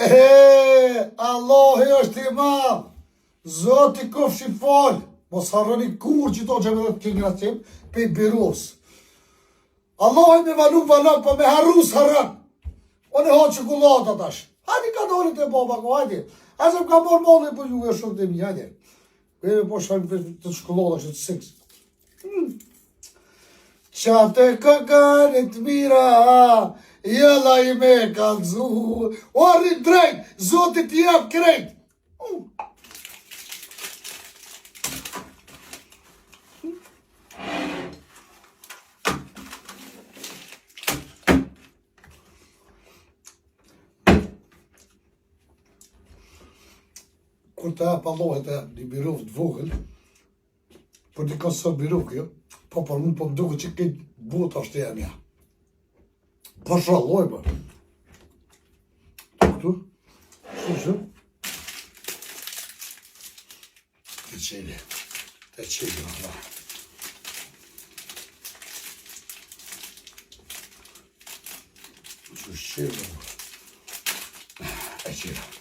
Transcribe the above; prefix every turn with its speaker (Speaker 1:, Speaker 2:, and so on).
Speaker 1: E, Allahu është i madh. Zoti kofshi fal. Mos harroni kurrë që to që me dhe të kingratim, pej biros. Allahu me valu valon, po me harru s'harron. Unë e ha çokollata tash. Hajde ka dole të baba, ko, hajde. Hajde se më ka morë malli për juve, shokët e mi, hajde. E po shajmë për të çokollata që të six. Mm. Qa të këgënë të mira, jëlla i me kalzu, o rri drejt, zoti t'i jep krejt. Mm. Kur të jep Allahu të një birufë të vogël, për dikon s'o birufë kjo, po për mu po më duket që këtë bota është e jemja. Po shalloj, po. Këtu, kështu që, të qeli, të qeli, Allah. Që shqeli, e qeli.